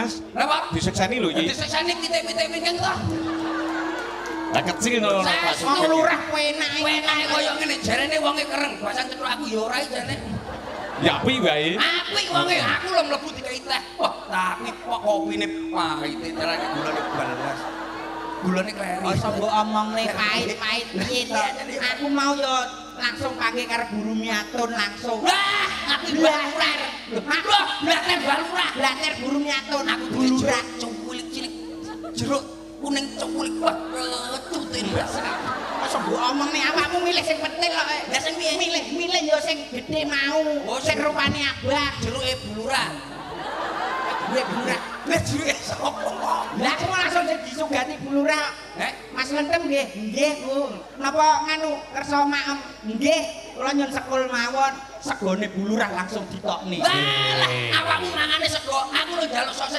Mas. Napa? Disekseni lho iki. Disekseni pitik-pitik wingking to. Lah kecil no. Pak Wong Sugeng. lurah penake. Penake koyo ngene, jarene wonge kereng, basan cethuk aku ya ora jarene. Ya apik wae. Apik wonge, aku lho mlebu dikai teh. Wah, tapi kok kopine pahite terane gulane balas. Gulane kleri. Aja mbok omongne pahit-pahit piye to. Aku mau yo langsung panggil karo guru miatun langsung. Wah, aku lurah. Wah, blater balurah. Blater guru miatun Aku aku lurah. Cuwilik cilik. Jeruk kuning cuwilik. Wah, recute mbas. Aja mbok omongne awakmu milih sing penting kok. Lah sing piye? Milih milih yo sing gedhe mau. Oh, Sing rupane abang. Jeruke bulurah. Duwe bulurah. Lah jeruke sapa? Lah aku langsung disugati bulurah. Eh? Mas Lentem nggih, nggih Bu. Napa nganu kersa maem? Nggih, kula nyun sekul mawon. Segone bulurah langsung ditokne. Lah, awakmu mangane sego, aku lho njaluk sosis.